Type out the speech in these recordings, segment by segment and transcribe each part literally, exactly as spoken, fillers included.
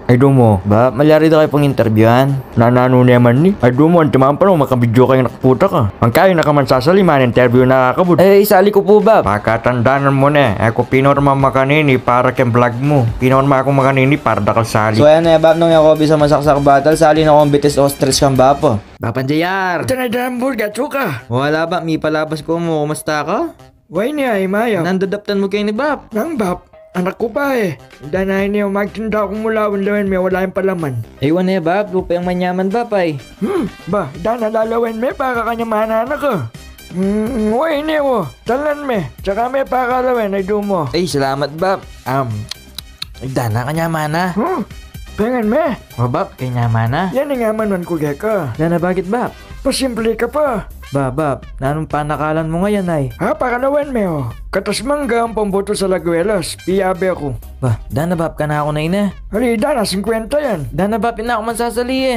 Ay, dumo, Bap, malyari da kayu pang interbyuan? Nananu ne man ini? Ay, dumo, antiman pa nung makabidyo kayung anak puta ka. Angkayu na ka man sasali, man-interview na ka kabud. Ay, isali ku pu, Bap. Pakatandanan mu ne, e ku pinorma makanini para keng vlog mu. Pinorma ku makanini para da ka sali. So, ayan ne, Bap, nung e ku bisa masaksak batal, sali na kung bitis ostrich kang Bapa. Bapang J R! Ita na dambur, gatsu ka. Wala, Bap, mipalabas ku mu, kumusta ka? Wa ini ay, mayap. Nanu dadaptan mu keni, Bap? Nang, Bap, anak ku pa e. Dana ini, o, magtinda kung mulawan, lawen me, wala yang palaman. Ay, wa ne, Bap, lupa yang manyaman, Bap, ay. Hmm, ba, dana lalawen me, para kanyamana na ka. Hmm, wa ini, o, talan me, tsaka me pakalawen, ay, dumo. Ay, salamat, Bap. Am, dana, kanyamana. Hmm, pengen me? O, Bap, kanyamana. Yan ing amanuan ku keka. Dana, bakit, Bap? Pasimple ka pa. Ba, Bap, nanung panakalan mu ngeni, ay? Ha, pakalawen me, o. Katas mangga ampong butul salagwelas, piyabe ku. Ba, dana, Bap, kanaku na ini. Ali, dana, singkwenta yan. Dana, Bap, e na ku man sasali e.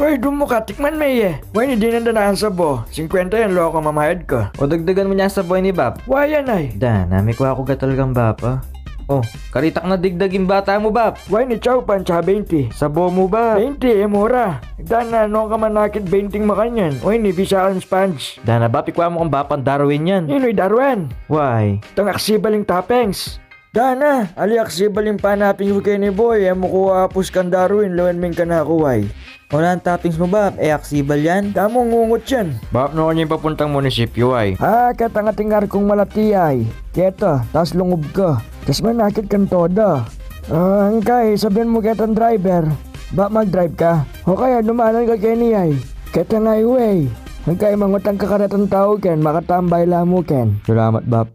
Hoy, dumo ka, tikman me ye. Wa ini, dinan da na ing sabo. Singkwenta yan, loko, mamayad ka. O, dagdagan mu ne ing sabo ini, Bap. Wa yan, ay. Dana, mikua ku gatal kang Bapa. O, karitak na digdag ing bata mu, Bap. Wa ini, Chow Pan, tsaka baynti. Sabo mu, Bap. Baynti, e mura. Dana, nu ka man akit baynting makanyan? Wa ini, bisa kang sponge. Dana, Bap, ikua mu kang Bapang Darwin yan. Ninu i Darwin? Why? Tang aksibal ing toppings. Dana, ali aksibal ing panaping ku keni, boy, e mu ku apus kang Darwin, lawen meng kanaku, ay. O, nanung toppings mu, Bap? E aksibal yan? Tamung ngungut yan. Bap, nu kanyan papuntang munisipyu, ay? A, ketang ating arkung malati, ay. Keta, tas lungub ka. Tas manakit kang toda. A, angkay, sabian mu ketang driver, Bap, mag-drive ka. O kaya, dumanan ka keni, ay. Ketang highway. Angkay, mangutang ka karetang tau ken, makatambay la mu ken. Salamat, Bap.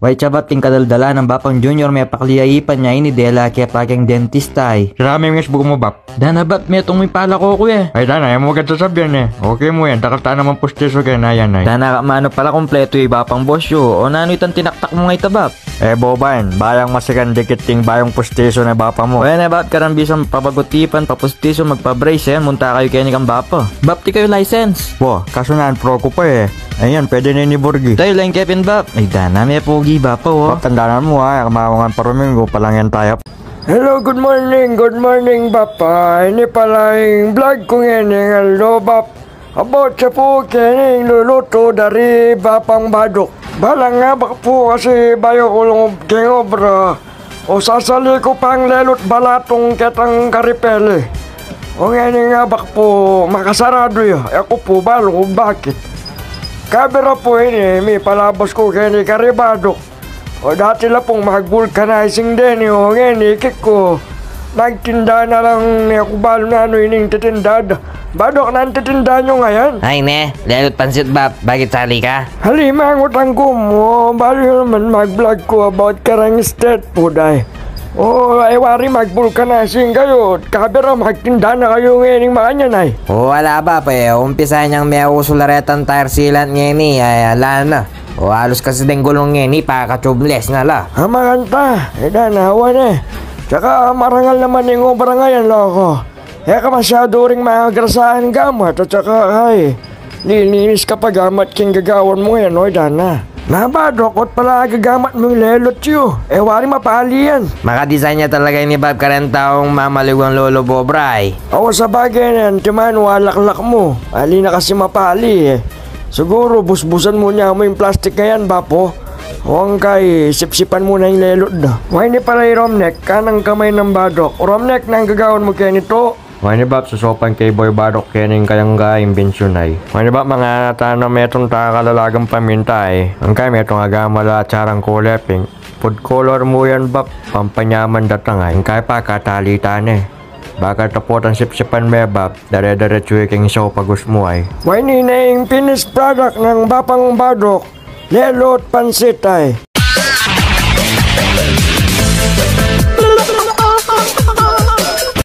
Way, Bap, ing kadaldalan nang Bapang Junior, mepakli ya ipan nya ini, dela ke pa keng dentista, ay. Sira me ing S B U mu, Bap. Dana, Bap, metung mu ing palako ku e. Ay, dana, e mu agad sasabian e. Okay mu yan, dakal ta naman pustisu keni, yan, ay. Dana, manu pala kumpletu ya i Bapang boss yu. O, nanu itang tinaktak mu ngeni, Bap? E, boban, bayang masikan dikit ing bayung pustisu ne Bapa mu. Wen e, Bap, kareng bisang pabagut ipan, papustisu, magpa-brace, e, munta kayu keni kang Bapa. Bap, atin kayu license? Wa, kasu nanu, pro ku pa e. Ayan, pwede ne ini, Burgi. Tayu lang kepin, Bap. Ay, dana, mepogi i Bapa, o. Bap, tandanan mu, a, e ku makanyan paruminggu, palangen taya. Hello, good morning, good morning, Bapa. Ini pala ing vlog ku ngening aldo, Bap. About sa pu kening lulutu da ri Bapang Baduk. Balang abak pu kasi bayu ku lungub keng obra, o sasali ku pang lelut balatung ketang karipeli. O ngening abak pu makasaradu ya, e ku pu balu kung bakit. Kabira pu ini, mipalabas ku keni kari Baduk. O dati la pung mag-vulcanizing deni, o ngeni ikit ku, magtinda na lang, e ku balu nanu ining titinda da. Baduk, nanung titinda yu ngayan? Ay ne, lelut pansit, Bap. Bakit, sali ka? Ali, mangutang ku mu, balu yu naman mag-vlog ku about kareng street food, ay. O, e wari mag-vulcanizing kayu, kabira magtinda na kayu ngening makanyan, ay. O, ala, Bap, e umpisan yang meusu la retang tire sealant ngeni, ay, ala na. O, alus kasi deng gulung ngeni, paka-tubeless na la. A, makanta, e dana, wa ne. Tsaka marangal naman ing obra ngayan, loko. E ka masyadu ring magrasaan gamat, at tsaka, ay, lininis ka pa gamat king gagawan mu yan, oy, dana. Na, Baduk, ot pala gagamat mung lelut yu. E wari mapali yan. Maka-design ya talaga ini, Bap, kareng taung mamaliwang lulub obra, ay. O, sabagay, antiman, wa laklak mu. Ali na kasi mapali, e. Siguru, busbusan mu ne mu ing plastik ngayan, Bap, o. O angkay, sipsipan mu na ing lelut da. Wa, ini pala i Romnek, kanang kamay nang Baduk. Romnek, nanung gagawan mu keni tu? Wa, ini, Bap, susopan ke i Boy Baduk kening kayang gaing binsunay. Wa, ini, Bap, manganat tana metung takalalagang paminta, e. Angkay metung agamat la at sarang kulay pink. Food color mu yan, Bap, pampanyaman datang, ay. Angkay pakatali tana e. Bakal tapot ang sipsipan me, Bap, dare-daretsu ya keng isaw pagus mu, ay. Wa, ini ne ing finished product nang Bapang Baduk, lelut pansit, ay.